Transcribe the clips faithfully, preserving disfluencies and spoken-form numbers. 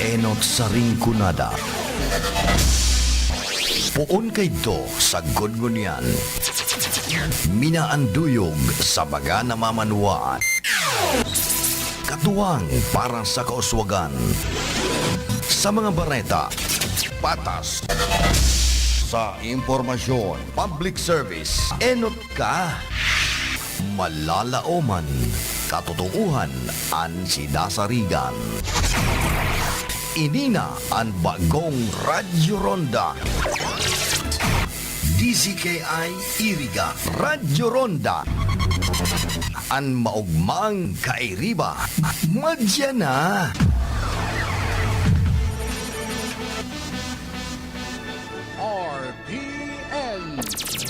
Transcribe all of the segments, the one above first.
Enot sa Rinconada. Poon kaidto sagkod ngunyan. Minaanduyog sa baga na mamanwaan. Katuwang para sa kauswagan. Sa mga bareta, patas. Sa impormasyon, public service, enot ka. Malalaoman, katotoohan an sidasarigan. Ini na an bagong Radyo Ronda. D Z K I Iriga, Radyo Ronda. An maogmang kairiba, madya na. R P N,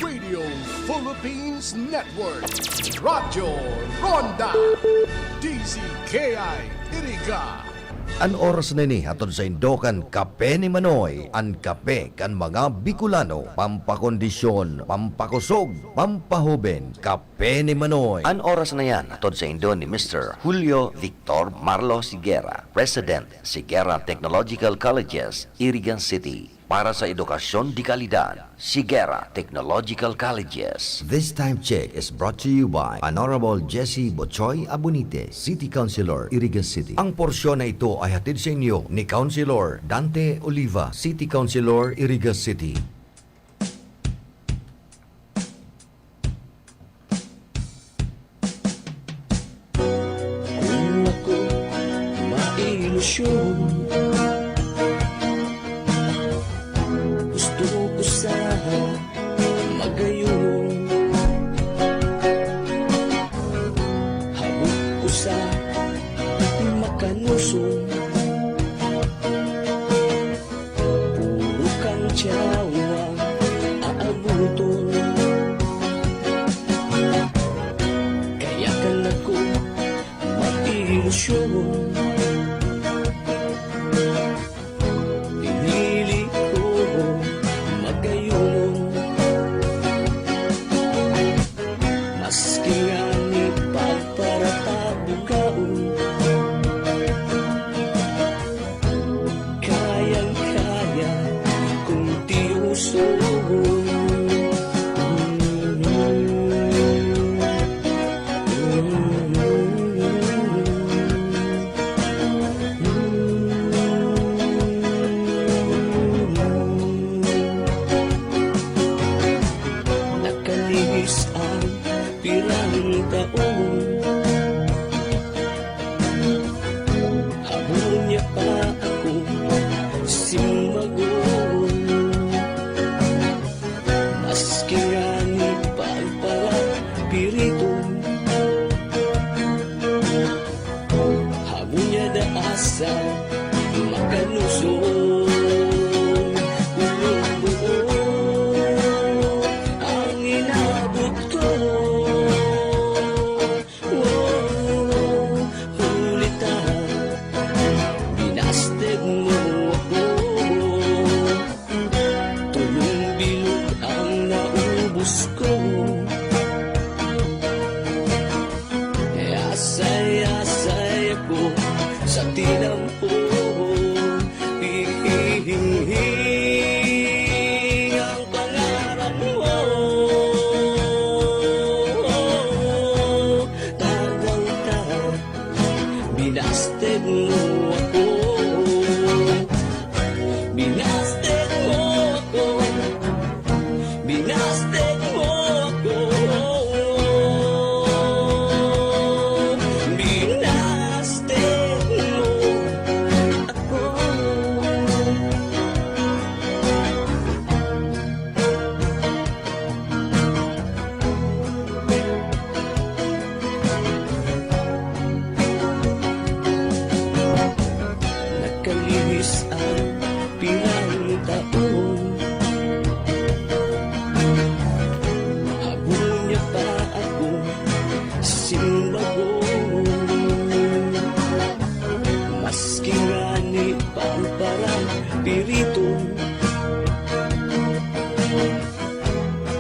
Radio Philippines Network, Radyo Ronda, D Z K I Iriga. An oras na ini hatod saindo kan Kape ni Manoy, an kape kan mga Bicolano, pampakondisyon, pampakusog, pampahoben, Kape ni Manoy. An oras na yan hatod saindo ni Mister Julio Victor Marlo Sigera, President, Sigera Technological Colleges, Irigan City. Para sa edukasyon de kalidad, Sigera Technological Colleges. This time check is brought to you by Honorable Jesse Bochoy Abunite, City Councilor, Iriga City. Ang porsyon na ito ay hatid sa inyo ni Councilor Dante Oliva, City Councilor, Iriga City. Kung ako mailusyon, gusto ko sana magayon. Hawak ko sa makanuson. Puro kan Diyawa aaboton. Kaya kan ako mailusyon. Pinili ko magayon. Maski ngani pagparatabukaon, kayang-kaya kong tiyoson. Nakalihis ang pirang taon. Habo niya pa ako simbagol. Maski ngani pagparapiriton, habo niya da asa makanuson. Kulong buo ang inabot ko. Oh, huli ta, binasted mo ako. Tolong bilog ang naubos ko. Asay-asay ako sa tinampo. Hihihing ang pangarap mo. Tagaw ka, binasted mo ako. Binasted mo ako. Binasted mo ako. Binasted mo ako. Nakalihis ang pirang taon. Habo niya pa ako simbagol. Maski ngani pagparapiriton,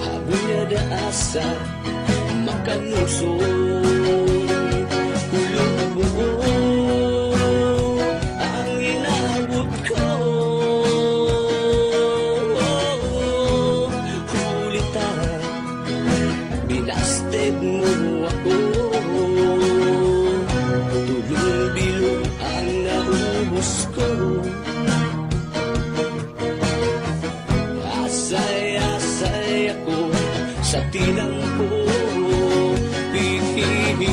habo niya da asa makanuson. Kulong buo ang inabot Sa tilang ko, pihihinging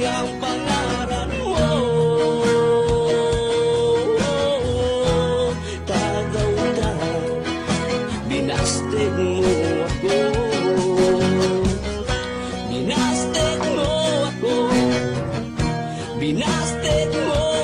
ang pangaran mo. Tagaw ka, binasted mo ako. Binasted mo ako. Binasted mo ako. Binasted mo ako.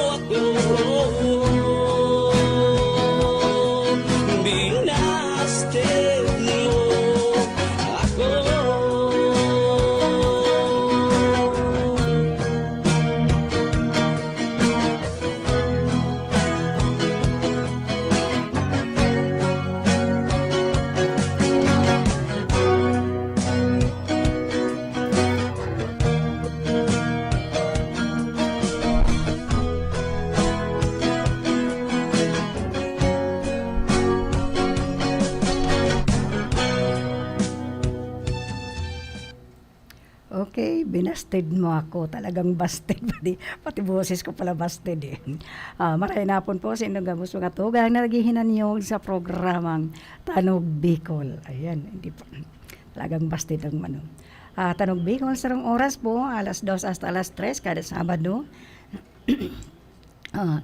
Okay, binasted mo ako. Talagang busted, pati, pati boses ko pala busted eh. Ah, maray na hapon po sa inyong gabos mga tugang na naghihinanyog sa programang Tanog Bicol. Ayan, hindi pa. Talagang busted ang ano. Ah, Tanog Bicol, sarong oras po, alas dos hasta alas tres kada Sabado. Ah,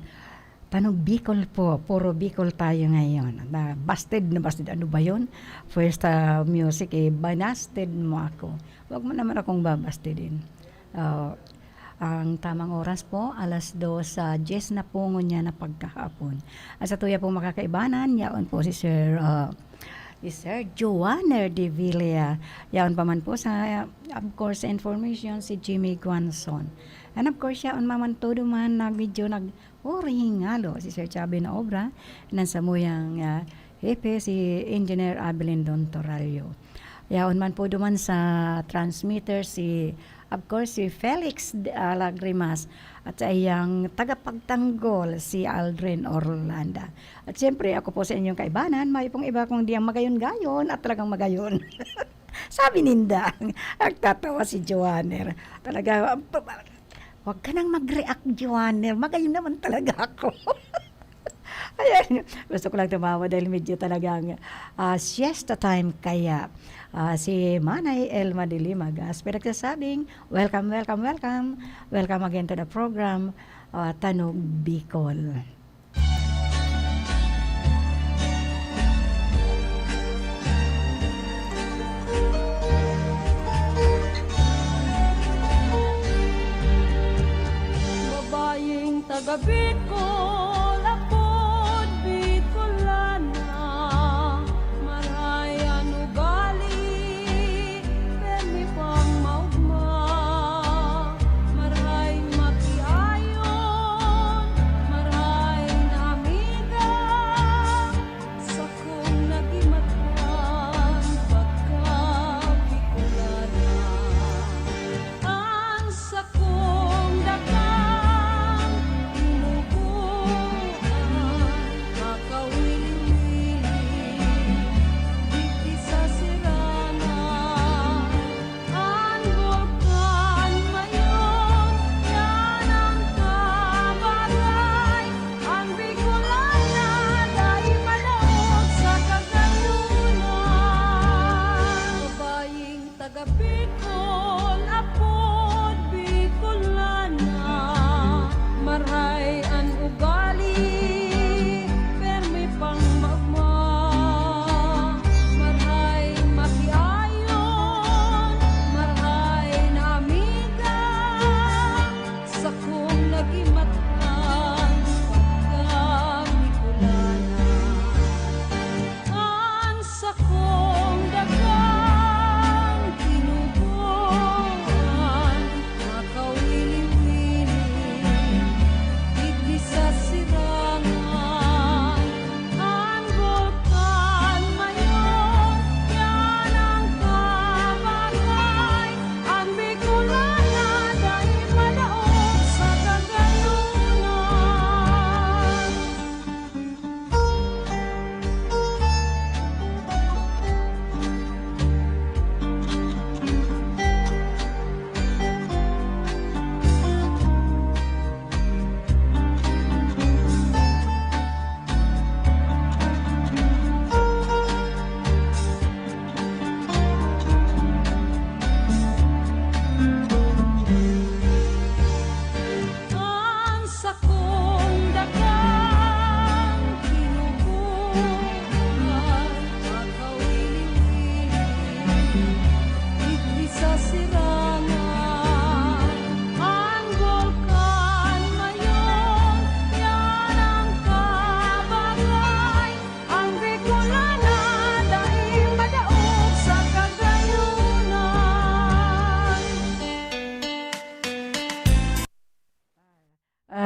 Tanog Bicol po, puro Bicol tayo ngayon. Na busted na busted. Ano ba yun? First, ah, music eh, binasted mo ako. Wag mo naman akong babastidin. Ah, ang tamang oras po, alas dos, ah, diyes na po ngunyan na pagkahapon. At sa tuya pong makakaibanan, yaon po si Sir, ah, si Sir Joanner de Villa. Yaon pa man po sa, of course, sa information, si Jimmy Guanzon. And of course, yaon pa man todo man na medyo nag-, or hingalo si Sir Chubby na obra, ng samuyang, ah, hepe, si Engineer Abelin Don Torallo. Yaon man po duman sa transmitter si, of course, si Felix, ah, Lagrimas at sa iyang tagapagtanggol, si Aldrin Orlanda. At siyempre, ako po sa inyong kaibanan, may pong iba kundi ang magayon-gayon at talagang magayon. Sabi ninda, nagtatawa si Joanner. Talaga, wag ka nang mag-react, Joanner. Magayon naman talaga ako. Ayan, gusto ko lang tumawa dahil medyo talagang, ah, siesta time. Kaya, ah, si Manay Elma de Lima Gasper nagsasabing, "Welcome, welcome, welcome. Welcome again to the program, ah, Tanog Bicol." Babayeng taga Bicol, apod Bicolana, marahay an ugali, pirmi pang maogma, marahay makiayon, marahay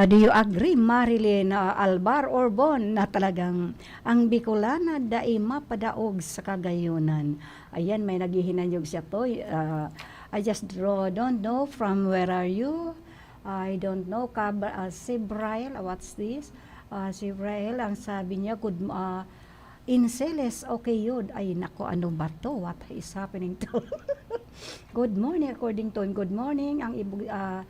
Do you agree, Marilyn, ah, Albar Orbon, na talagang ang Bicolana dai mapadaog sa kagayonan? Ayan, may naghihinanyog siya, Toy. Ah, I just draw, don't know from where are you. I don't know. Kab-, ah, Sibrael, what's this? Ah, Sibrael, ang sabi niya, good, ah, Inseles, okay yun. Ay, nako, ano ba to? What is happening to? Good morning, according to him. Good morning. Ang ibu-, ah,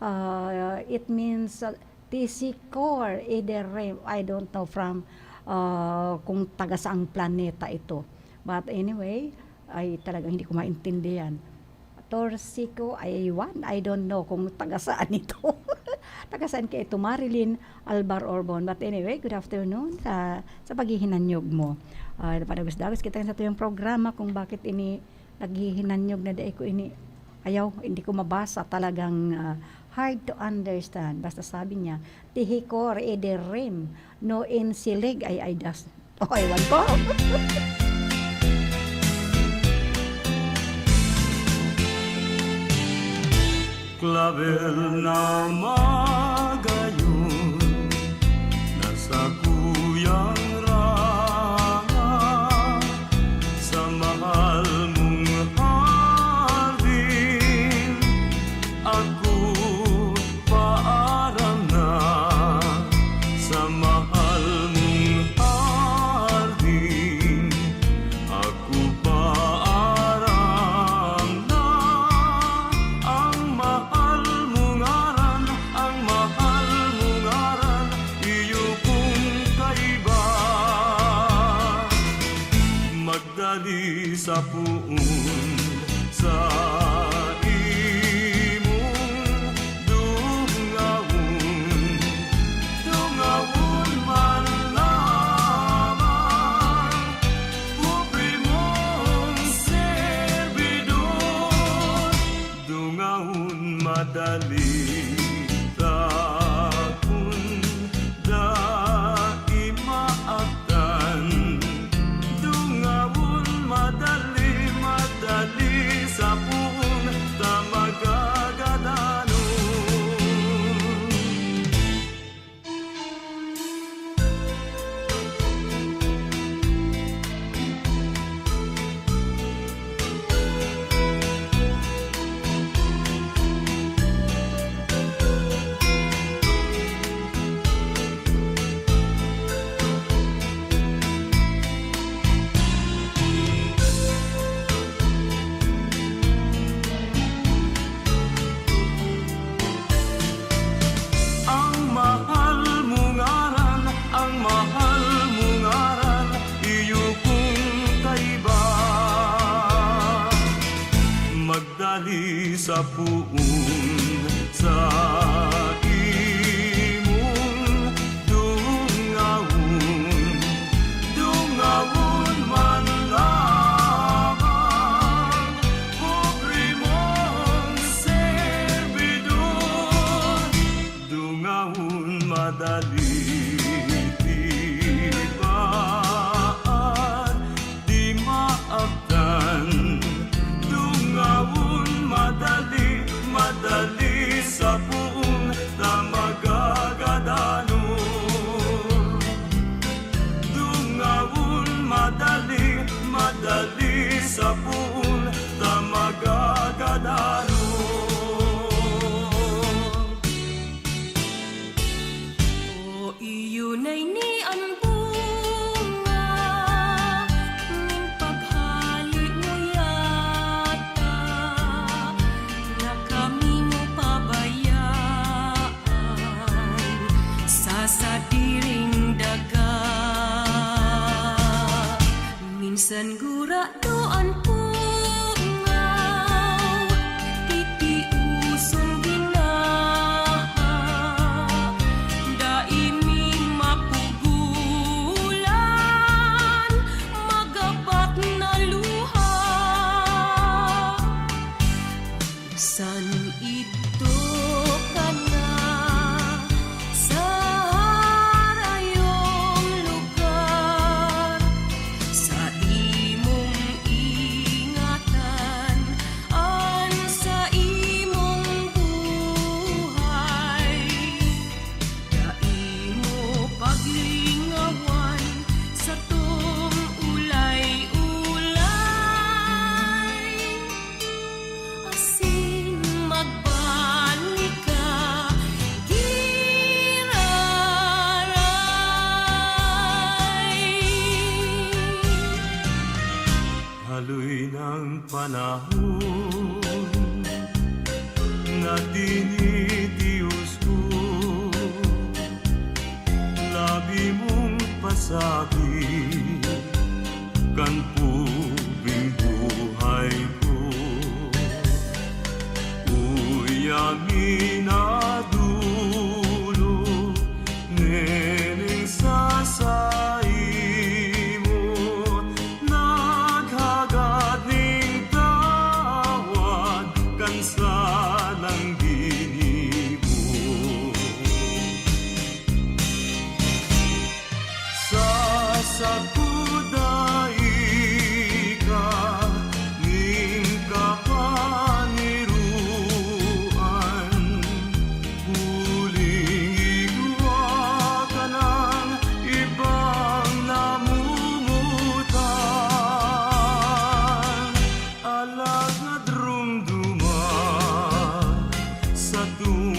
ah, it means, ah, Tisikor, Ederem. I don't know from, ah, kung taga saang planeta ito. But anyway, ay talagang hindi ko maintindihan. Torsico, ay, ewan, I don't know kung taga saan ito. Taga saan kaya ito, Marilyn Albar Orbon? But anyway, good afternoon sa, sa paghihinanyog mo. Ah, padagos-dagos kita sa tuyang programa kung bakit ini naghihinanyog na dai ko ini, ayaw, hindi ko mabasa. Talagang, ah, hard to understand. Basta sabi niya, "Tihikor, ederim, no insilig," ay, ay, das-, Oh, ewan ko. Clavel na magayon na sakuyang ranga sa mahal mong hardin. Ako paaram na sa mahal mong hardin. Ako paaram na ang mahal mong ngaran, ang mahal mong ngaran, iyo kong kaiba. Magdali sa poon sa imong dungawon, dungawon man lamang, pobre mong serbidor. Dungawon madali, ta kun dai maabtan. Dungawon madali, madali sa poon ta magagadanon. Ang mahal mo ngaran, ang mahal mo ngaran, iyo kong kaiba. Magdali sa poon sa imong dungawon, dungawon man lamang, pobre mong serbidor. Dungawon madali, di baad, di maabtan. Dungawon madali, madali sa poon ta magagadanon. Dungawon madali, madali sa poon ta magagadanon. O iyo na ini an bunga nin paghale mo yata, na kami mo pabayaan sa sadiring daga. Minsan gurado an pungaw, titiuson ginaha, dai mi mapugolan, magabat na luha. San idto ka na sa harayong lugar, sa imong Panahon na tinitios ko, labi mong pasabi kan pubing buhay ko. Uya mi na dulo, neneng sa saimo, naghagad ning tawad kan salang ginibo. Sa sakuda ika ning kapaniruan, huling igwa ka nang ibang namumutan. Alagad rumduma satong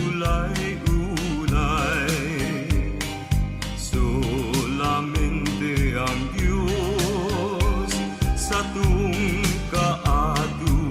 ulay-ulay, solamente ang Dios satong kaatubang.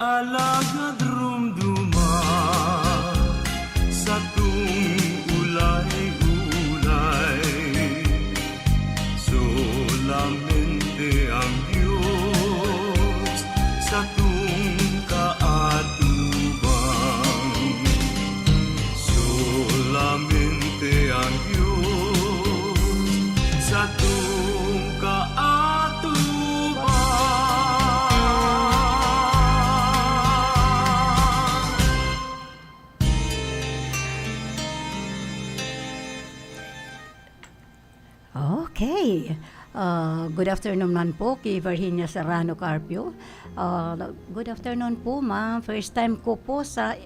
Alagad rumduma satong ulay-ulay, solamente ang Dios satong kaatubang. Solamente ang Dios satong kaatubang. Okay. Ah, good afternoon man po ki Virginia Serrano Carpio. Ah, good afternoon po, ma'am. First time ko po sa,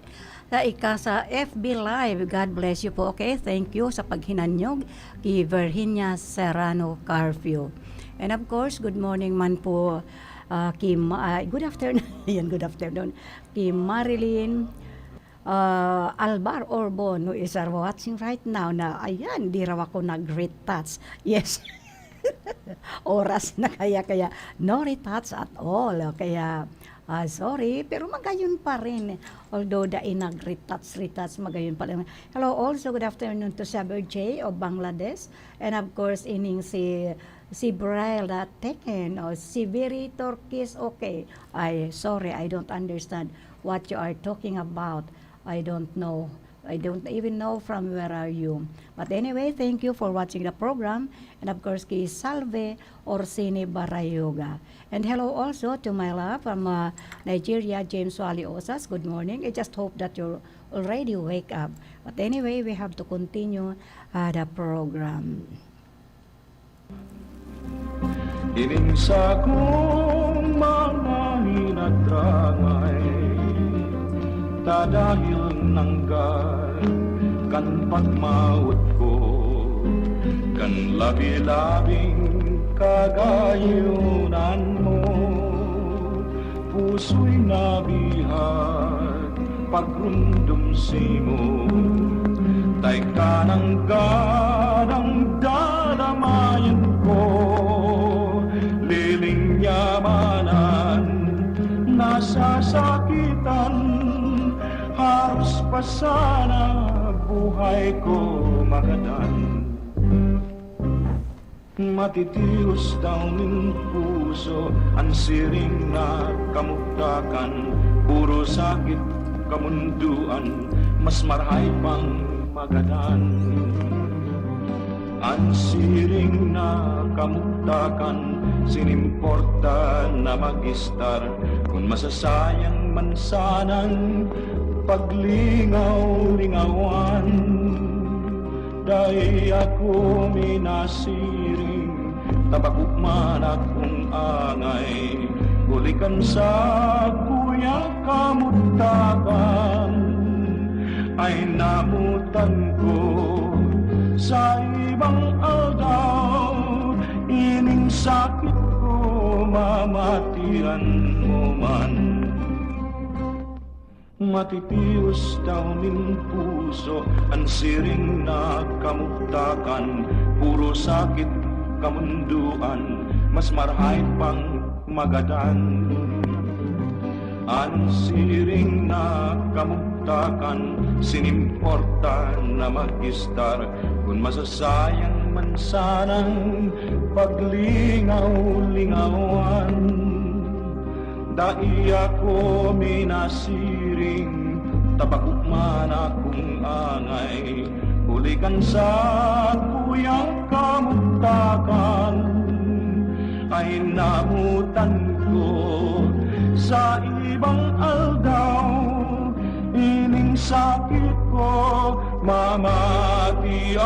sa ika sa F B Live. God bless you po. Okay, thank you sa paghinanyog ki Virginia Serrano Carpio. And of course, good morning man po, ah, ki Ma-, ah, good afternoon. Yan, good afternoon. Ki Marilyn, ah, Albar Orbon, who is, uh, watching right now na, ayan, di raw ako nag-retouch. Yes. Oras na kaya, kaya no retouch at all. Kaya, ah, sorry, pero magayon pa rin. Although dai nag-retouch, retouch, magayon pa rin. Hello, also good afternoon to Saber J of Bangladesh. And of course, ining si, si Braille na Tekken o si Viri Turkish. Okay. Ay, sorry, I don't understand what you are talking about. I don't know. I don't even know from where are you. But anyway, thank you for watching the program. And of course, ki Salve Orsini Barayoga. And hello also to my love from, uh, Nigeria, James Wali Osas. Good morning. I just hope that you already wake up. But anyway, we have to continue, uh, the program. Ining sakong mga hinatrangay, ta dahil nanggad kan pagmawot ko, kan labi-labing kagayonan mo, puso'y nabihag pagrumdom simo. Tay kanang gadang dadamayan ko, lilinyabanan, nasasakitan, haros pa sana buhay ko magadan. Matitios daw nin puso an siring na kamugtakan, puro sakit kamundoan, mas marahay pang magadan. An siring na kamugtakan, sinimporta na magistar, kun masasayang man sanang paglingaw-lingawan. Dai ako minasiring, ta bako man akong angay, huli kan sakuya kamugtakan. Ay namutan ko sa ibang aldaw, ining sakit ko mamatian mo man. Matitios daw nin puso an siring na kamugtakan, puro sakit kamundoan, mas marahay pang magadan. An siring na kamugtakan, sinimporta na mag-istar, kun masasayang man sanang paglingaw-lingawan. Dai ako minasiring, tabako man akong angay, huli kan sakuyang kamugtakan. Ay namutan ko sa ibang aldaw, ining sakit ko mamatian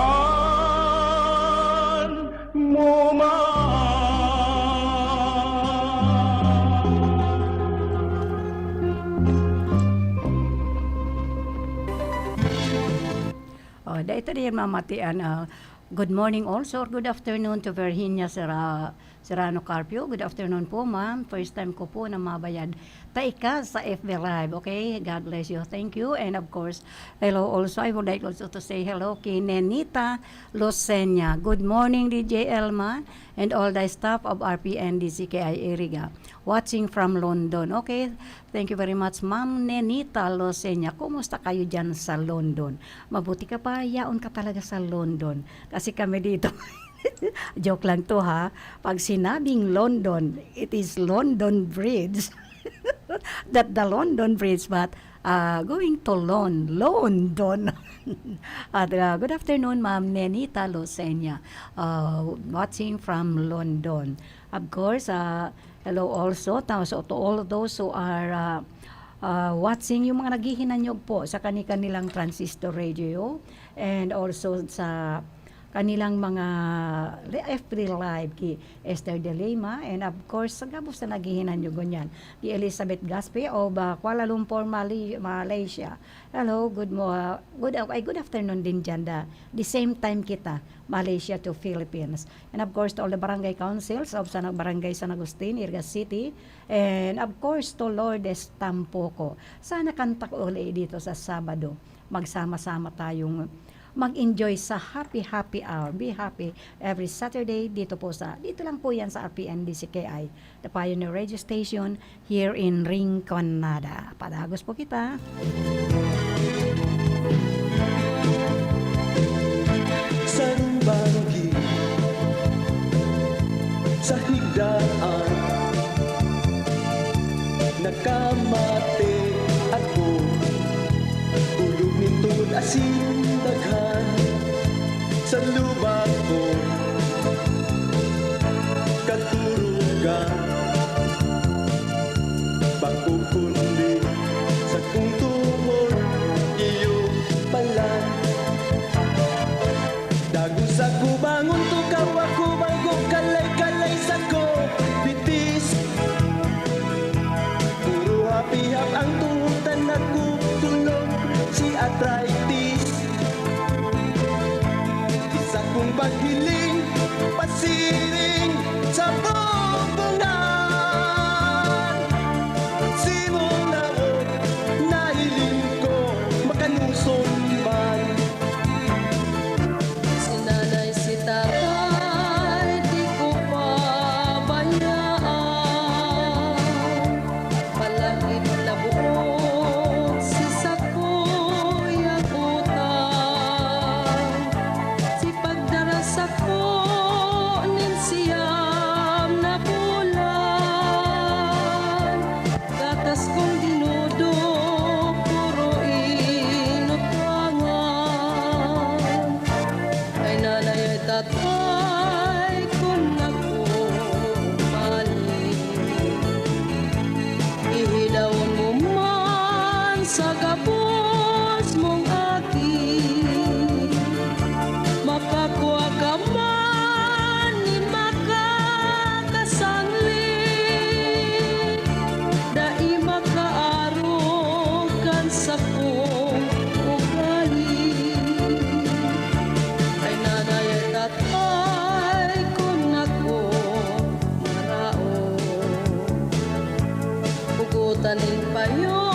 mo man. Oh, dai ta diyan mamatian, ah, good morning also or good afternoon to Virginia Sera-, Serrano Carpio. Good afternoon po, ma'am. First time ko po na mabayad ta ika sa F B Live. Okay, God bless you. Thank you. And of course, hello also. I would like also to say hello kay Nenita Lucenia. Good morning, D J Elma, and all the staff of R P N D C K I Iriga. Watching from London. Okay, thank you very much, Ma'am Nenita Lucenia. Kumusta kayo dyan sa London? Mabuti ka pa, yaon ka talaga sa London. Kasi kami dito, joke lang to ha, pag sinabing London, it is London Bridge. That the London Bridge, but, ah, going to Lon-, London. At, ah, good afternoon, Ma'am Nenita Lucenia, ah, watching from London. Of course, ah, hello also ta-, so to all those who are, ah, ah, watching, yung mga naghihinanyog po sa kani-kanilang transistor radio, and also sa kanilang mga li-, F B Live ki Esther De Lima, and of course, sa gabos na naghihinanyog ngunyan, ki Elizabeth Gaspe of, ah, Kuala Lumpur, Mali-, Malaysia. Hello, good mo-, ah, good, ay, good afternoon din dyan, da. The same time kita, Malaysia to Philippines. And of course, to all the barangay councils of San-, Barangay San Agustin, Iriga City, and of course, to Lourdes Tampoco. Sana kan ta-, uli dito sa Sabado, magsama-sama tayong mag-enjoy sa Happy Happy Hour. Be happy every Saturday dito po sa, dito lang po yan sa R P N D C K I, the Pioneer Radio Station here in Rinconada. Padagos po kita. Sarong banggi sa higdaan, nakamate ako. Tulog nin tubod asin daghan sa lubak ko, katurugan. Bako kundi sakong tubod, iyo palan. Dagos ako, bangon, tukaw ako, bangko, kalay-kalay sako, bitis. Puro hapihap ang tuhod, tan nagkukulog si arthritis. Isa kong paghiling, pasiring sa bubungan. Simong laog, nahiling ko, makanuson man. Si nanay, si tatay, di ko pabayaan. Palakit na buot si sakoy ang utang. Si pagdara sako nin siyam na bulan, gatas kong dinudok, puro inutangan. Ay nanay, ay tatay, kun ako balik, ihilaon mo man sa gabos mong aki, makakua ka man nin makakasanglit, dai maka Taning payo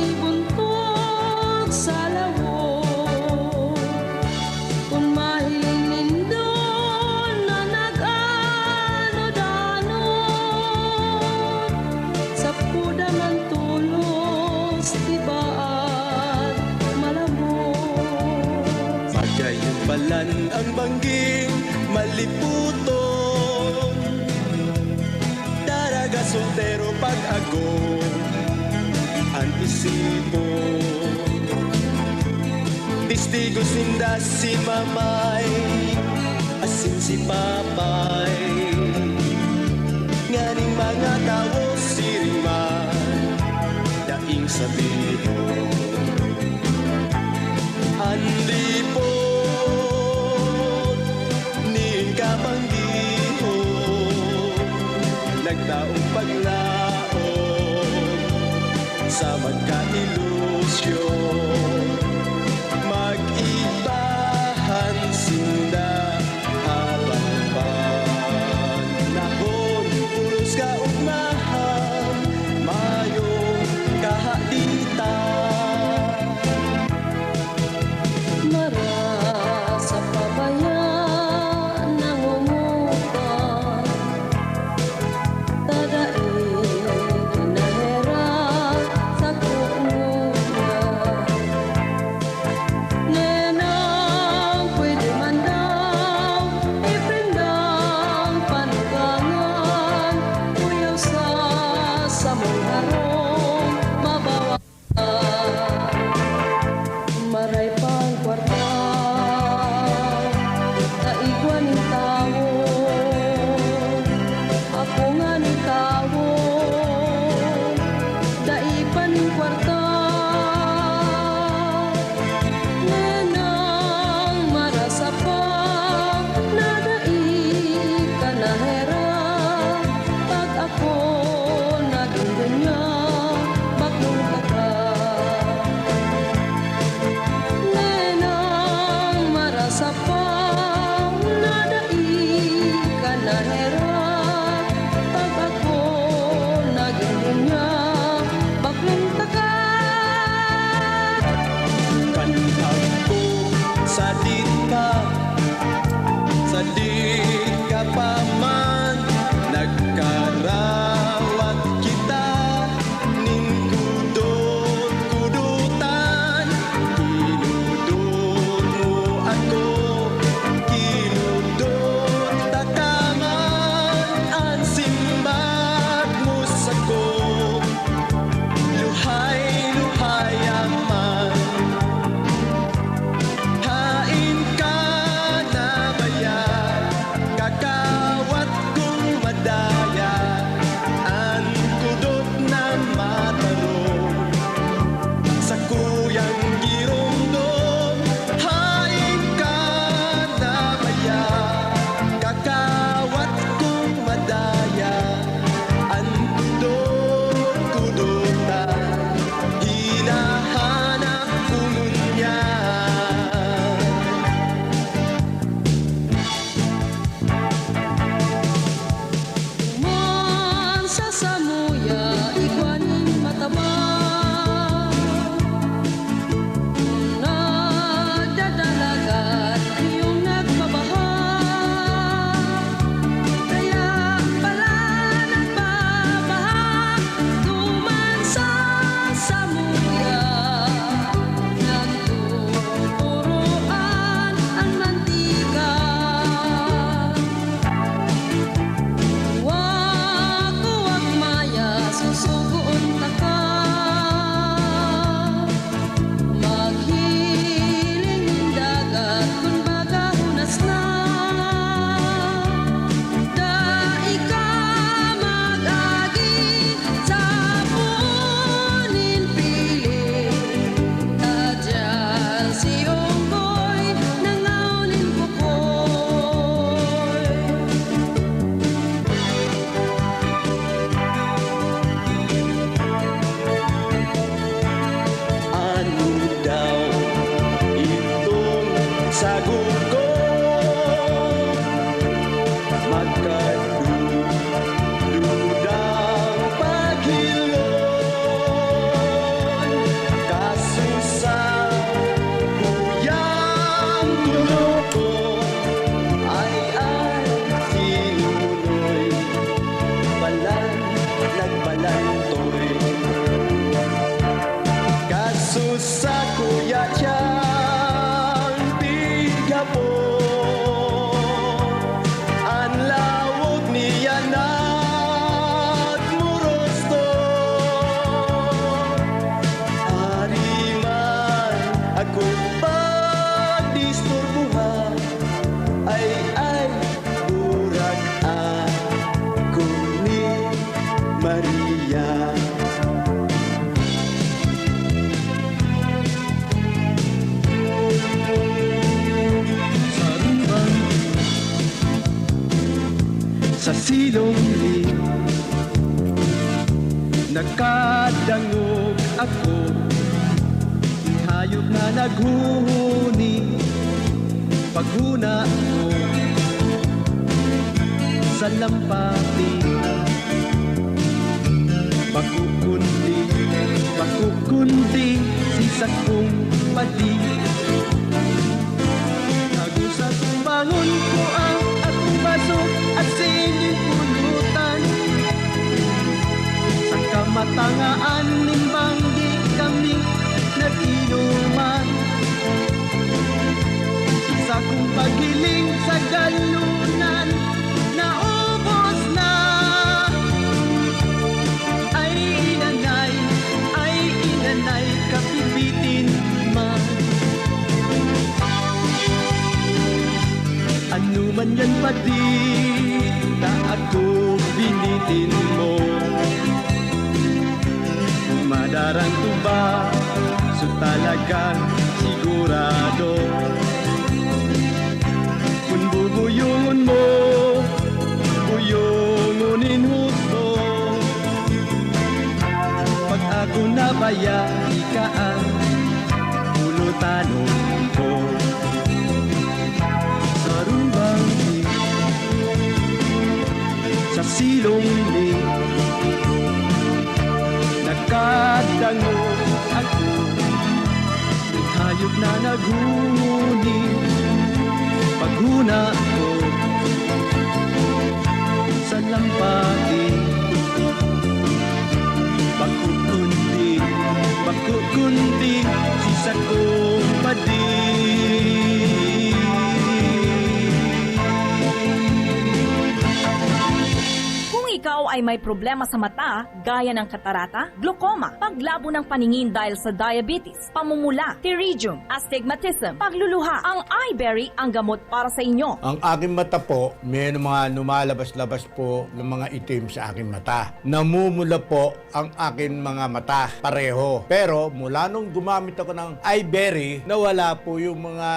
ibuntog sa lawo. Kun mahiling nindo na nag-anod-anod, sapuda man tolos, tibaad, malambot. Magayon palan ang bangging maliputon. Daraga soltero pag-ago an isipon. Testigos ninda si Mamay asin si Papay. Nganing mga tawo siring man daing sabihon. An lipot nin kapanggihon, nagtaong paglaom sa magkailusyon. Mag-ibahan sinda habang panahon, pulos kaugmahan, mayong kahaditan. Mara sa pabaya nangungutang, ta dai kinaherak sa kukuya. Nenang, pwede man daw iprendang panugangan, kuyaw sa samong harong mabawa. Maray pang kwarta, kaigwa nin tawo, ako nga nin tawo, dai pa nin kwarta. Nenang, marasa pa na dai ka naherak, pag ako nagin dunya, baklong taka. Nenang, marasa pa na dai ka naherak, pag ako nagin dunya, baklong taka. Panagko, sadit ka, sadit ka pa man, nagkarawat kita. Kadangog ako, hayop na naghuhuni, paghuna ko sa lampati. Bako kundi, bako kundi si sakong padi. Agos akong bangon ko ang akong baso, asin nin pulutan. Sa kamatangaan nin banggi kami nag-inuman. Sa kong paghiling sa galunan, naubos na. Ay inanay, ay inanay, kapipitin man. Ano man yan, padi, ta ako binitin mo. Madarang tuba, so talagang sigurado. Kun bubuyungon mo, buyungon nin husto. Pag ako nabaya, ika ang pulutanon ko. Sa rumbang sa silong ni nagkadango ako. May hayop na naghuhuni, paghuna ko sa lampati. Bako kundi, bako kundi si sakong padi. Kung ikaw ay may problema sa mata, gaya ng katarata, glaucoma, paglabo ng paningin dahil sa diabetes, pamumula, pterygium, astigmatism, pagluluha, ang Eyeberry ang gamot para sa inyo. Ang aking mata po, may mga lumalabas-labas po ng mga itim sa aking mata. Namumula po ang aking mga mata, pareho. Pero mula nung gumamit ako ng Eyeberry, nawala po yung mga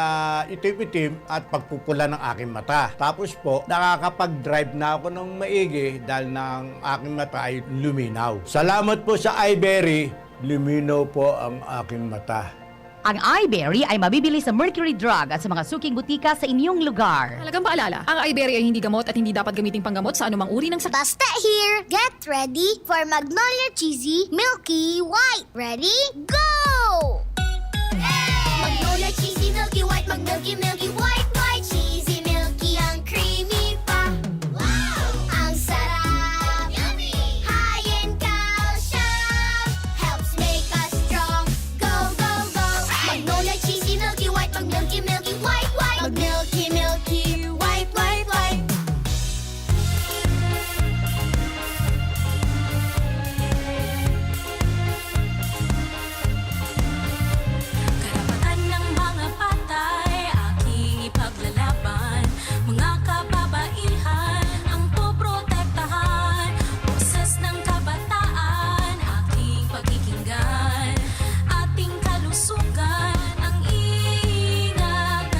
itim-itim at pagpupula ng aking mata. Tapos po, nakakapag-drive na ako ng maigi dahil na ang aking mata ay luminaw. Salamat po sa Eyeberry, luminaw po ang aking mata. Ang Eyeberry ay mabibili sa Mercury Drug at sa mga suking butika sa inyong lugar. Mahalagang paalala, ang Eyeberry ay hindi gamot at hindi dapat gamiting panggamot sa anumang uri ng sakit. Basta here, get ready for Magnolia Cheesy Milky White. Ready? Go! Magnolia Cheesy Milky White, mag-milky, milky, white, white, cheesy, milky, ang creamy pa. Wow! Ang sarap! Yummy! High in calcium, helps make us strong. Go, go, go! Magnolia Cheesy Milky White, mag-milky, milky, white, white. Mag-milky, milky, white, white, white. Karapatan ng mga patay, aking ipaglalaban. Mga kababaihan, ang poprotektahan. Boses ng kabataan, aking pakikinggan. Ating kalusugan, ang ingatan.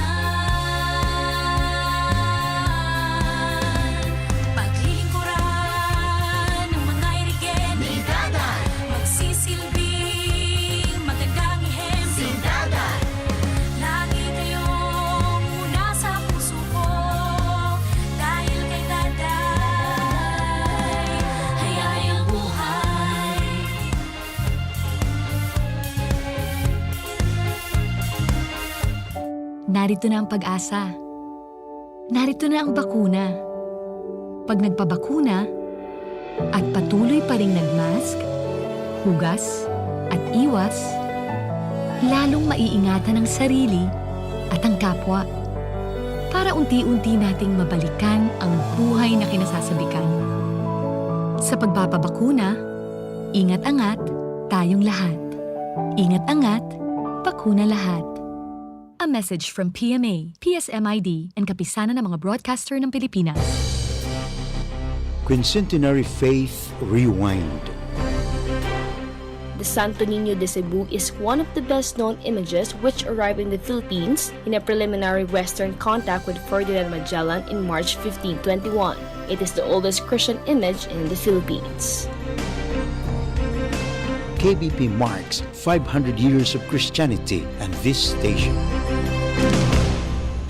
Paglilingkuran ng mga irigen. Ni Daday. Magsisilbing magandang ehemplo. Si Daday. Lagi kayong una sa puso ko. Dahil kay Daday, hayahayang buhay. Narito na ang pag-asa. Narito na ang bakuna. Pag nagpabakuna at patuloy pa ring nagmask, hugas, at iwas, lalong maiingatan ang sarili at ang kapwa para unti-unti nating mabalikan ang buhay na kinasasabikan. Sa pagpapabakuna, ingat-angat tayong lahat. Ingat-angat, bakuna lahat. A message from P M A, P S M I D, and Kapisanan ng mga Broadcaster ng Pilipinas. Quincentenary Faith Rewind. The Santo Niño de Cebu is one of the best-known images which arrived in the Philippines in a preliminary Western contact with Ferdinand Magellan in March fifteen twenty-one. It is the oldest Christian image in the Philippines. K B P marks five hundred years of Christianity and this station.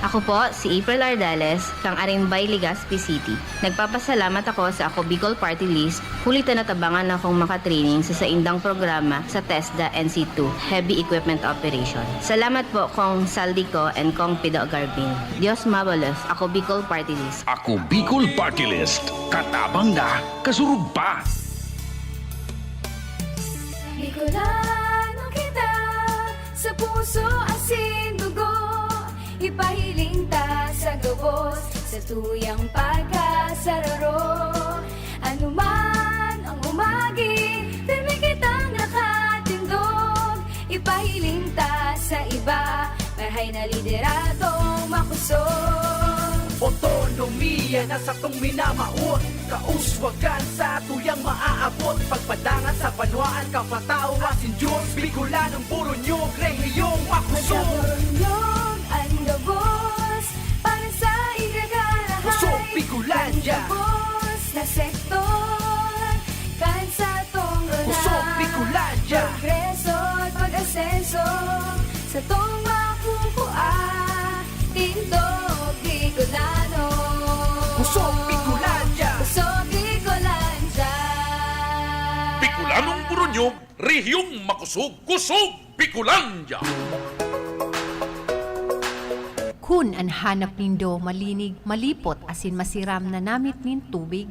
Ako po si April Ardeles, kang Arimbay, Legazpi City. Nagpapasalamat ako sa Ako Bicol Party List huli ta natabangan akong makatraining sa saindang programa sa TESDA N C two, Heavy Equipment Operation. Salamat po, Kong Saldico and Kong Pido Garbin. Dios mabalos, Ako Bicol Party List. Ako Bicol Party List. Katabang na, kasurog pa. Bicolano kita, sa puso asin dugo. Ipahiling ta sa gabos, sa tuyang pagkasararo. Anuman ang umagi, pirmi kitang nakatindog. Ipahiling ta sa iba, marhay na lideradong makusog. Otonomiya na satong minamawot. Kauswagan sa tuyang maaabot. Pagpadangat sa banwaan, kapatawa sin Diyos. Bicolanong Boronyog, rehiyong makusog. Boronyog an gabos para sa igagarahay. Kusog Bicolandia. Gabos na sektor kan satong rona. Kusog Bicolandia. Progreso at pag-asenso satong makukua. Tindog Bicolano. Kusog Bicolandia. Kusog Bicolandia. Bicolanong Boronyog, rehiyong makusog, kusog Bicolandia. Kun an hanap nindo malinig, malipot asin masiram na namit nin tubig,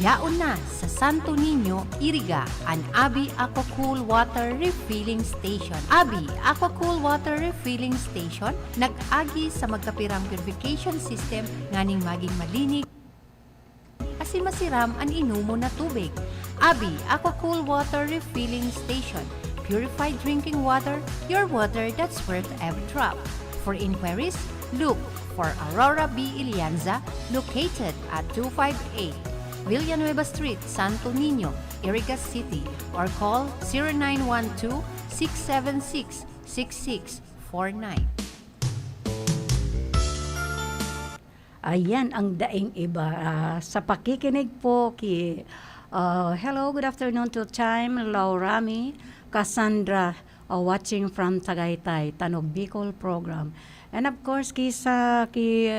yaon na sa Santo Niño, Iriga, an Abi Aquacool Water Refilling Station. Abi Aquacool Water Refilling Station nag-agi sa magkapirang purification system nganing magin malinig asin masiram an inomon na tubig. Abi Aquacool Water Refilling Station. Purified drinking water, your water that's worth every drop. For inquiries, look for Aurora B. Ilianza, located at two five eight Villanueva Street, Santo Niño, Iriga City, or call zero nine one two, six seven six, six six four nine. Ayan ang daing iba, ah, sa pakikinig po ki, ah, hello, good afternoon to Time, Laurami, Cassandra, ah, watching from Tagaytay, Tanog Bicol program. And of course, ki sa, ki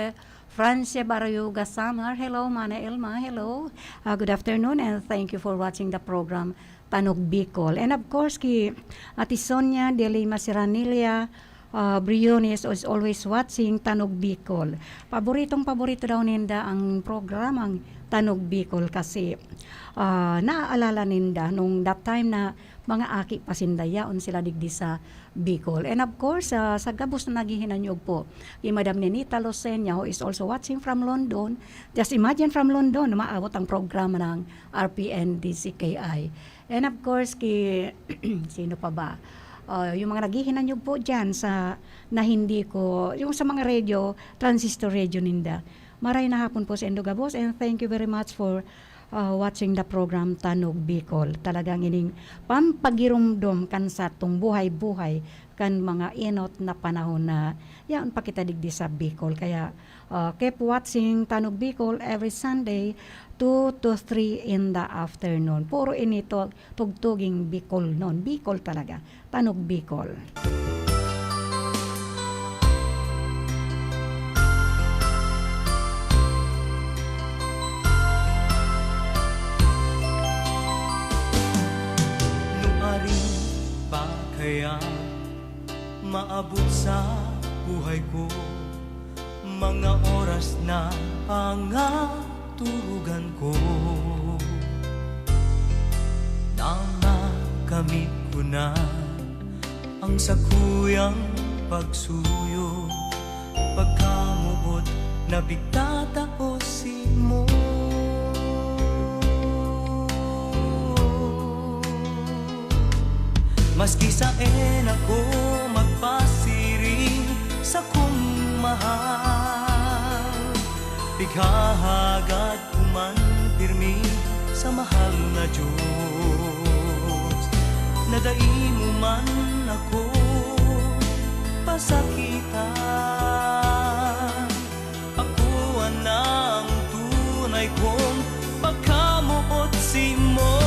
Francia Barayuga Samar, hello, Mana Elma, hello. Ah, good afternoon and thank you for watching the program, Tanog Bicol. And of course, ki Ate Sonia de Lima Serranilla, ah, Briones is always watching Tanog Bicol. Paboritong paborito daw ninda ang programang Tanog Bicol kasi, ah, naaalala ninda nung that time na mga aki pa sinda, yaon sila digdi sa Bicol. And of course, ah, sa gabos na naghihinanyog po, ki Madam Nenita Lucenia, who is also watching from London. Just imagine from London, maabot ang programa ng R P N D C K I. And of course, ki, sino pa ba? Ah, yung mga naghihinanyog po dyan sa, na hindi ko, yung sa mga radio, transistor radio ninda. Maray na hapon po sa indo gabos, and thank you very much for, ah, watching the program Tanog Bicol. Talagang ining pampagiromdom kan satong buhay-buhay kan mga enot na panahon na yaon pa kita digdi sa Bicol. Kaya, ah, keep watching Tanog Bicol every Sunday, two to three in the afternoon. Puro ini to, tugtuging Bicolnon. Bicol talaga. Tanog Bicol. Nuarin pa kaya maabot sa buhay ko mga oras na pangaturugan ko? Namakamit ko na ang sakuyang pagsuyo, pagkamuot na pigtatao simo. Maski saen ako magpasiring sakong mahal, pighahagad ko man pirmi sa mahal na Diyos, na dai mo man ako pasakitan. Ako anang tunay kong pagkamoot simo.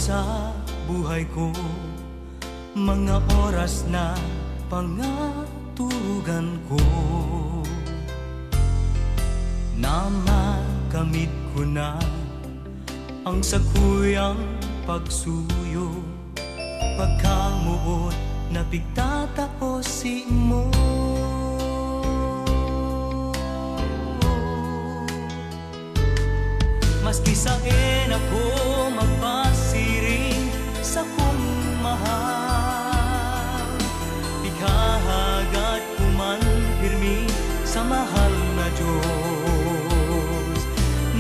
sa buhay ko, mga oras na pangatugan ko, na makamit ko na ang sakuyang pagsuyo, pagkamoot na pigtatao simo. Maski saen ako magpasiring sakong mahal, ihahagat ko man pirmi sa mahal na Diyos,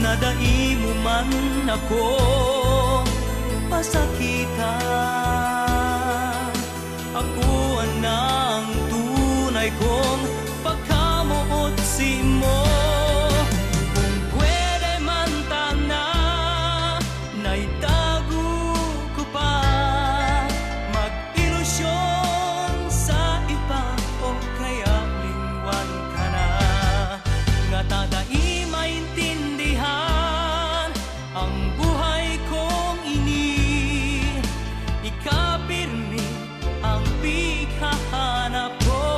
na dai mo man ako pasakitan. Ako na ang tunay kong pagkamoot simo. Kung pwede man tana, na itago ko pa, mag-ilusyon sa iba o kaya lingwan ka na. Ngata dai maintindihan ang buhay kong ini, ika pirmi ang pighahanap ko.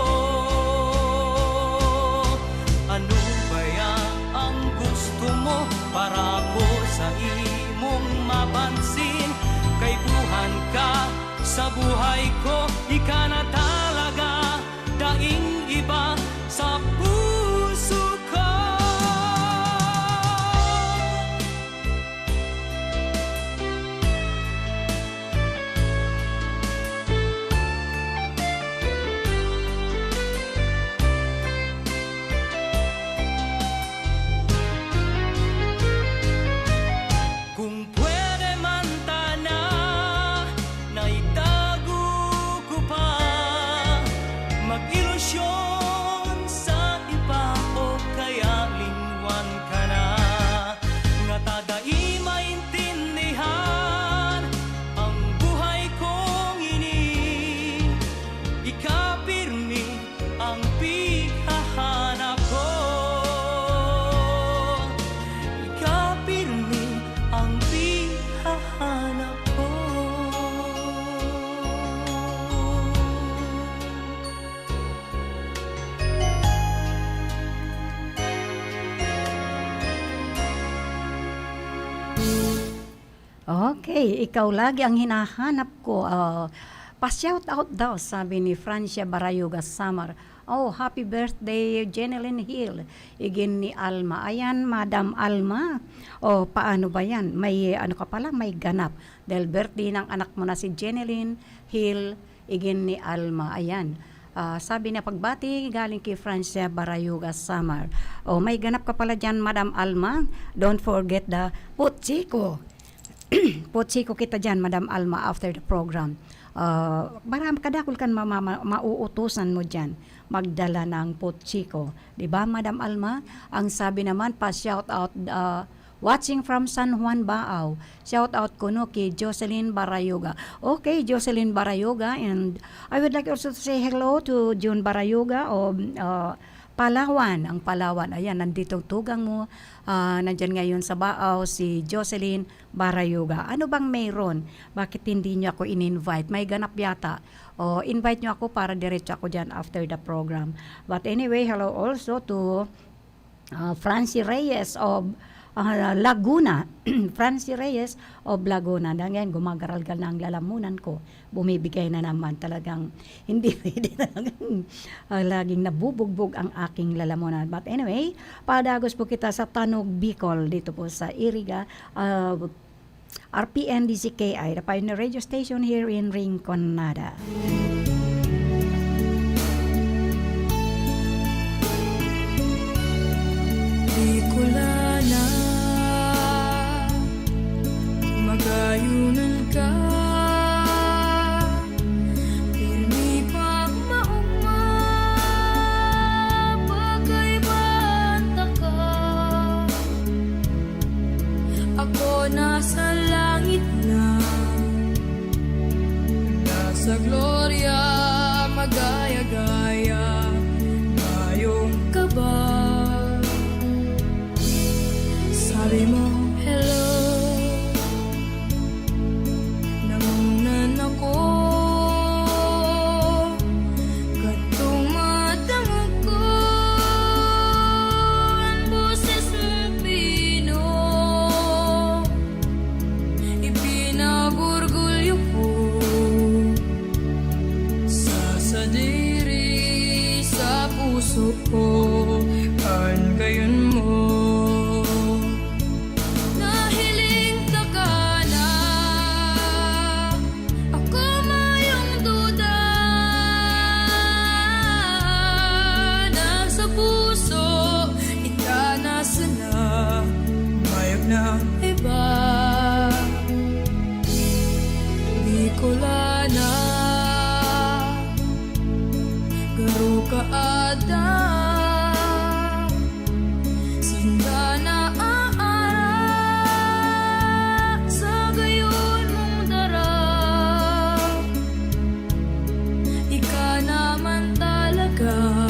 Ano kaya ang gusto mo para ko sa imong mapansin? Kaipuhan ka sa buhay ko, ika na talaga, daing iba sa puso ko. Kung pwede man tana, na itago ko pa, mag-ilusyon sa iba o kaya lingwan ka na. Ngata dai maintindihan ang buhay kong ini, ika pirmi ang pighahanap ko. Ika pirmi ang pighahanap ko. Okay, ikaw lagi ang hinahanap ko. Ah, pa-shout out daw, sabi ni Francia Barayuga Samar. Oh, happy birthday, Jeneline Hill. Igin ni Alma. Ayan, Madam Alma. Oh, paano ba yan? May, ano ka pala, may ganap. Dahil birthday ng anak mo na si Jeneline Hill, igin ni Alma. Ayan. Ah, sabi niya, pagbati galing kay Francia Barayuga Samar. Oh, may ganap ka pala dyan, Madam Alma. Don't forget the putsiko. Putsiko kita dyan, Madam Alma, after the program. Ah, maram-, kadakul kan ma-, ma-, ma-, mauutusan mo dyan. Magdala ng putsiko. Di ba, Madam Alma? Ang sabi naman, pa-shout out, ah, watching from San Juan, Baao. Shout out kuno ki Jocelyn Barayuga. Okay, Jocelyn Barayuga, and I would like also to say hello to June Barayuga of, uh, Palawan. Ang Palawan, ayan, nandito tugang mo. Ah, nandyan ngayon sa Baao si Jocelyn Barayuga. Ano bang mayroon? Bakit hindi niyo ako in-invite? May ganap yata. O, invite niyo ako para diretso ako dyan after the program. But anyway, hello also to ah, Francie Reyes of, ah, Laguna. Francie Reyes of Laguna. Dahil ngayon, gumagaralgal na ang lalamunan ko. Bumibigay na naman. Talagang hindi pwede talagang, ah, laging nabubugbog ang aking lalamunan. But anyway, padagos po kita sa Tanog, Bicol, dito po sa Iriga, ah, R P N D Z K I, the Pioneer Radio Station here in Rinconada. Bicolana, magayunan ka. Pirmi pagmaoma, pagkaibahan taka. Ako nasa langit na, nasa gloria Ko kan gayon mo. Nahiling taka na, ako mayong duda na sa puso, ika na sana, mayog na iba. Bicolana, garo ka ada, sinda na aara sa gayon mong dara. Ika naman talaga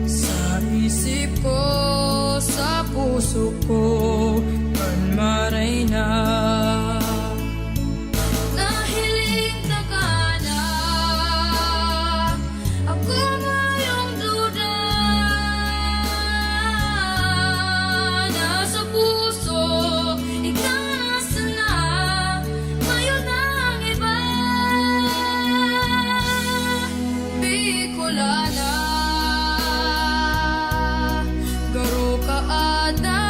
sa isip ko, sa puso ko, kan maray na. Nahiling taka na, ako mayong duda na sa puso, ika na sana, mayong iba. Bicolana, garo ka ada,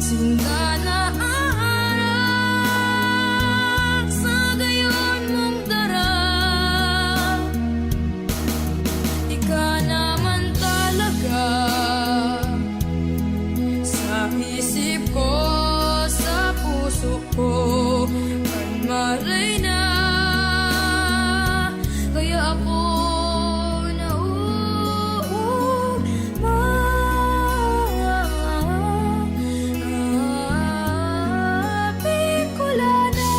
sinda na aara sa gayon mong dara. Ika naman talaga sa isip ko, sa puso ko, kan maray na. Kaya ako nauuma, Bicolana.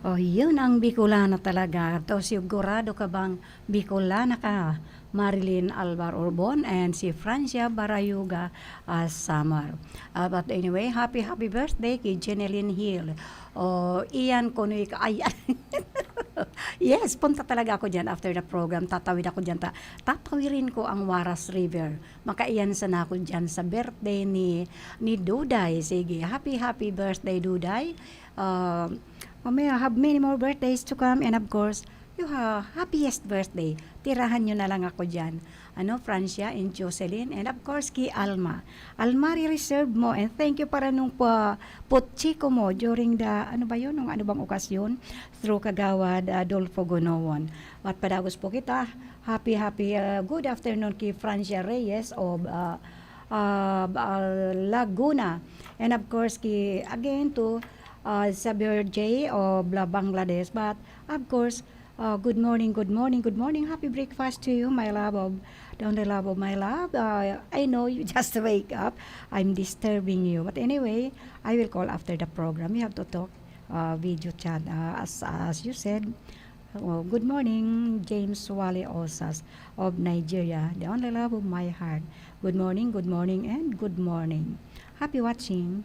Oh, yun ang Bicolana talaga. To, sigurado ka bang Bicolana ka? Marilyn Alvar Urbon and si Francia Barayuga, ah, Samar. Ah, but anyway, happy, happy birthday kay Jeneline Hill. Oh, Ian Konoy ka-, ayan. Yes, punta talaga ako dyan after the program. Tatawid ako dyan. Ta-, tatawirin ko ang Waras River. Makaiyan sana ako dyan sa birthday ni, ni Duday. Sige, happy, happy birthday, Duday. Ah, mamaya, have many more birthdays to come. And of course, you ha-, happiest birthday. Tirahan nyo na lang ako dyan. Ano, Francia and Jocelyn. And of course, ki Alma. Alma, re-reserve mo. And thank you para nung pa-, putsiko mo during the, ano ba yun? Nung ano bang okasyon? Through Kagawad Adolfo Gonowon. At padagos po kita. Happy, happy, ah, good afternoon ki Francia Reyes of, ah, ah, ah, Laguna. And of course, ki, again to, ah, Sabir J of La Bangladesh. But of course, ah, good morning, good morning, good morning. Happy breakfast to you, my love of, the only love of my love. Ah, I know you just wake up. I'm disturbing you. But anyway, I will call after the program. We have to talk, ah, video chat. Ah, as, as you said, oh, good morning, James Wale Osas of Nigeria, the only love of my heart. Good morning, good morning, and good morning. Happy watching.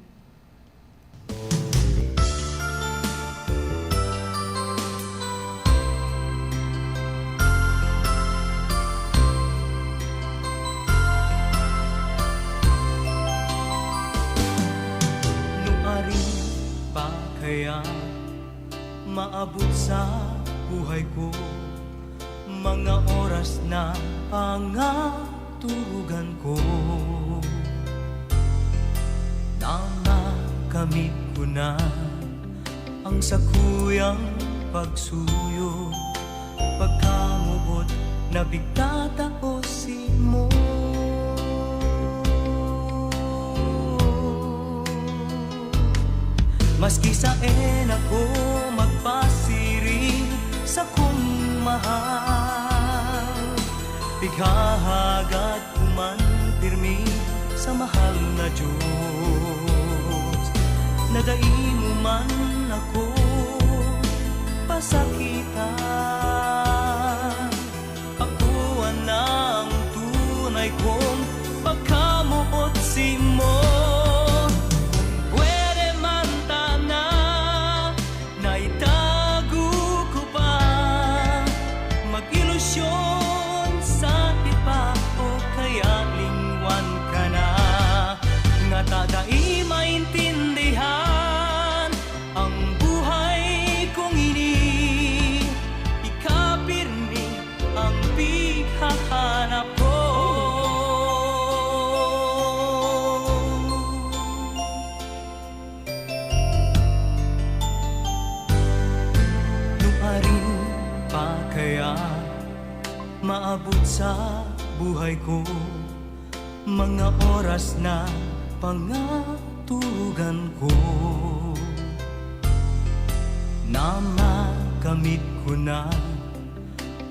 Nuarin pa kaya maabot sa buhay ko, mga oras na pangaturugan ko, na makamit ko na ang sakuyang pagsuyo, pagkamuot na pigtatao simo. Maski saen ako magpasiring sakong mahal, pighahagad ko man pirmi sa mahal na Diyos, na dai mo man ako pasakitan. Ako anang tunay kong pagkamoot simo. Kung pwede man tana, na itago ko pa, mag-ilusyon sa iba o kaya lingwan ka na. Ngata dai maintindihan ko, mga oras na pangatugan ko, na makamit ko na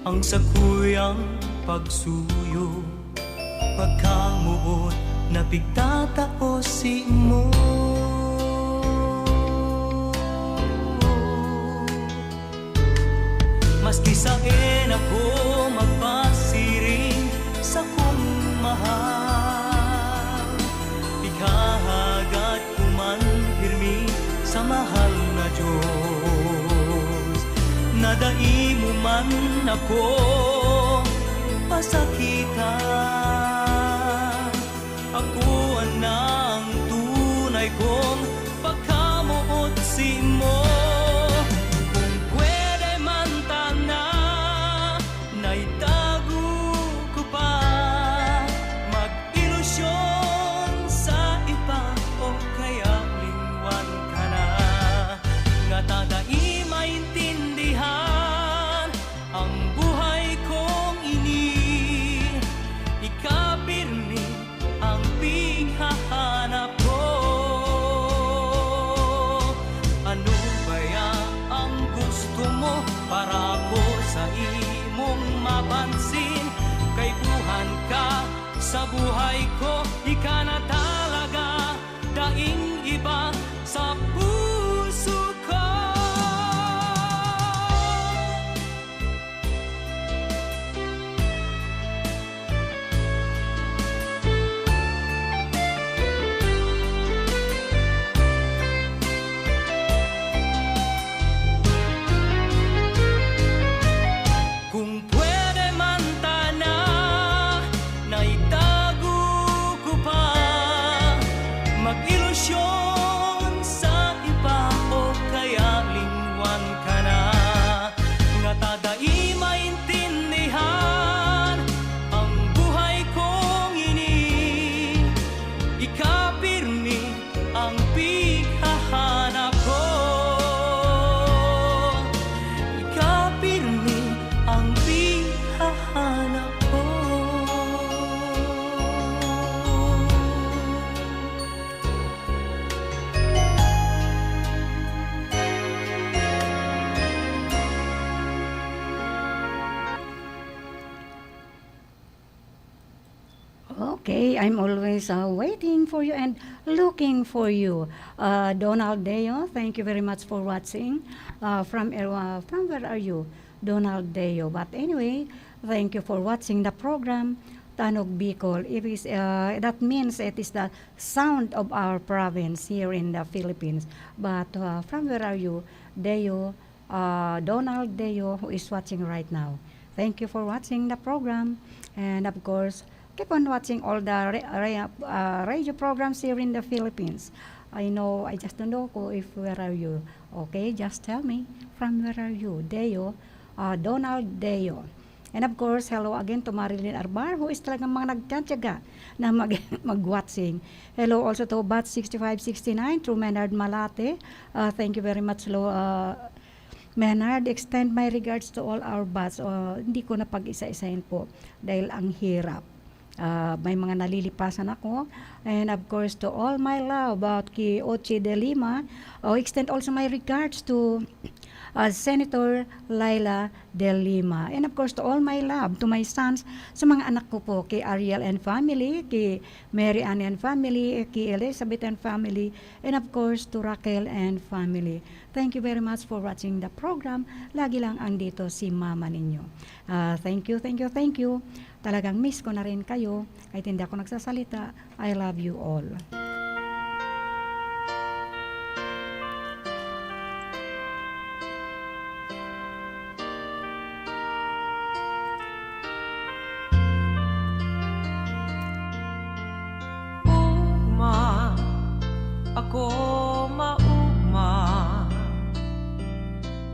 ang sakuyang pagsuyo, pagkamoot na pigtatao simo. Maski saen ako magpasiring sa kong mahal, ihahagat ko man pirmi sa mahal na Diyos, na dai mo man ako pasakitan. Ako na ang tunay kong pagkamoot simo. Kung pwede man tana, na itago ko pa, mag-ilusyon sa iba o kaya lingwan ka na. Ngata dai maintindihan ang buhay kong ini, ika pirmi ang pighahanap ko. Ano kaya ang gusto mo para ko sa imong mapansin? Kaipuhan ka sa buhay ko, ika na talaga, daing iba sa puso ko. Kung pwede man tana, na itago ko pa, mag-ilusyon sa iba o kaya lingwan ka na. Ngata dai maintindihan ang buhay kong ini, ika pirmi ang pighahanap ko. Ika pirmi ang pighahanap ko. Okay, I'm always, uh, waiting for you and looking for you. Uh, Donald Deo, thank you very much for watching. Uh, from, uh, from where are you, Donald Deo? But anyway, thank you for watching the program, Tanog Bicol. It is, uh, that means it is the sound of our province here in the Philippines. But, uh, from where are you, Deo? Uh, Donald Deo, who is watching right now. Thank you for watching the program. And of course, keep on watching all the re-, re-, uh, radio programs here in the Philippines. I know, I just don't know ko if where are you. Okay, just tell me, from where are you? Deo, uh, Donald Deo. And of course, hello again to Marilyn Arbar, who is talagang mga nagtatiyaga na mag-, mag-watching. Hello also to Bat sixty-five sixty-nine, through Menard Malate. Uh, thank you very much, lo-, uh, Menard, extend my regards to all our bats. Uh, hindi ko na pag-isa-isahin po dahil ang hirap. Ah, may mga nalilipasan ako. And of course, to all my love out kay Ochi de Lima. Oh, extend also my regards to, ah, Senator Laila de Lima. And of course, to all my love, to my sons, sa mga anak ko po, kay Ariel and family, kay Mary Ann and family, kay Elizabeth and family, and of course, to Raquel and family. Thank you very much for watching the program. Lagi lang andito si mama ninyo. Ah, thank you, thank you, thank you. Talagang miss ko na rin kayo. Kahit hindi ako nagsasalita, I love you all. Ugma, ako maugma,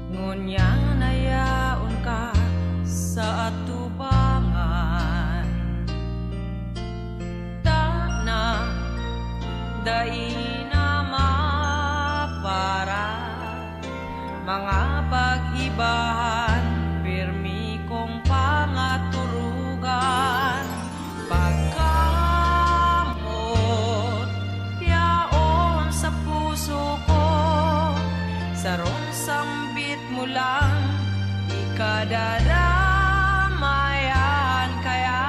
ngunyan na yaon ka sa atubangan. Tana, dai na mapara, mga paghibahan, pirmi kong pangaturugan. Lang ikadadamayan kaya.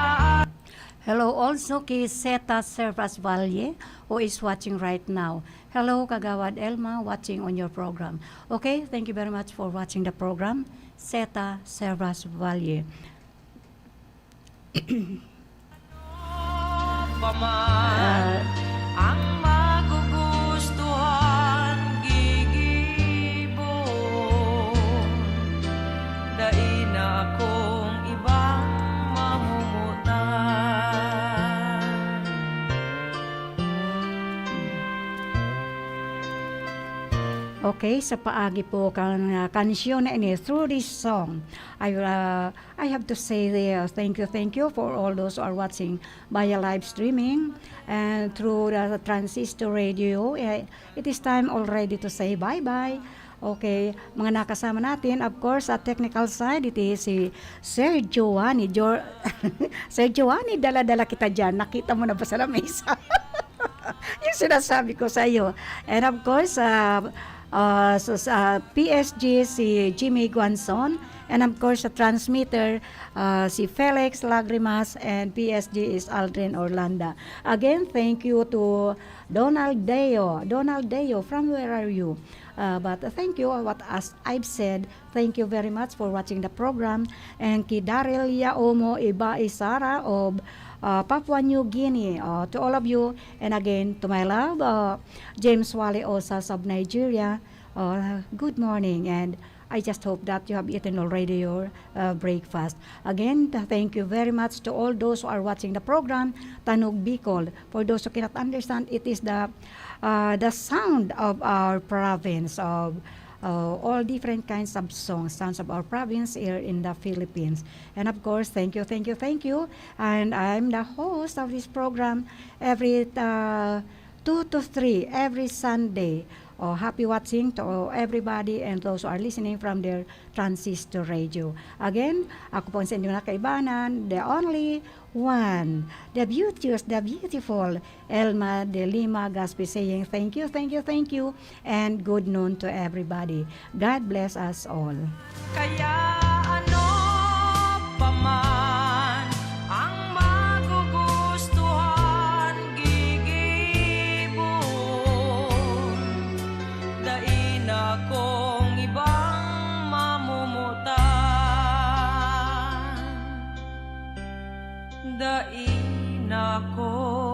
Hello also kay Seta Servas Valle, who is watching right now. Hello, Kagawad Elma, watching on your program. Okay, thank you very much for watching the program. Seta Servas Valle. Ano pa man Ah. ang magugustuhan, gigibo. Dai na akong ibang mamumutan. Okay, sa paagi po kan, ah, kansyon na ini, through this song, I, ah, I have to say, uh, thank you, thank you for all those who are watching via live streaming and through the transistor radio. Eh, it is time already to say bye-bye. Okay, mga nakasama natin, of course, sa technical side, it is si Sir Giovanni. Jo-, Sir Giovanni, dala-dala kita dyan. Nakita mo na ba sa lamesa? Yung sinasabi ko sa iyo. And of course, uh, uh, sa, sa P S G, si Jimmy Guanzon. And of course, sa transmitter, uh, si Felix Lagrimas and P S G is Aldrin Orlanda. Again, thank you to Donald Deo. Donald Deo, from where are you? Uh, but thank you. What, as I've said, thank you very much for watching the program. And ki Daryl Yaomo Iba Isara of, uh, Papua New Guinea. Uh, to all of you, and again, to my love, uh, James Wale Osas of Nigeria, uh, good morning. And I just hope that you have eaten already your, uh, breakfast. Again, th-, thank you very much to all those who are watching the program, Tanog Bicol. For those who cannot understand, it is the, uh, the sound of our province, of, uh, all different kinds of songs, sounds of our province here in the Philippines. And of course, thank you, thank you, thank you. And I'm the host of this program every, uh, two to three every Sunday. Oh, happy watching to everybody and those who are listening from their transistor radio. Again, ako po ang sa inyong nakaibanan, the only one, the beauteous, the beautiful Elma de Lima Gaspi saying, "Thank you, thank you, thank you, and good noon to everybody." God bless us all. Kaya ano pa man ang magugustuhan, gigibon. Dai na akong ibang mamumutan. Dai na akong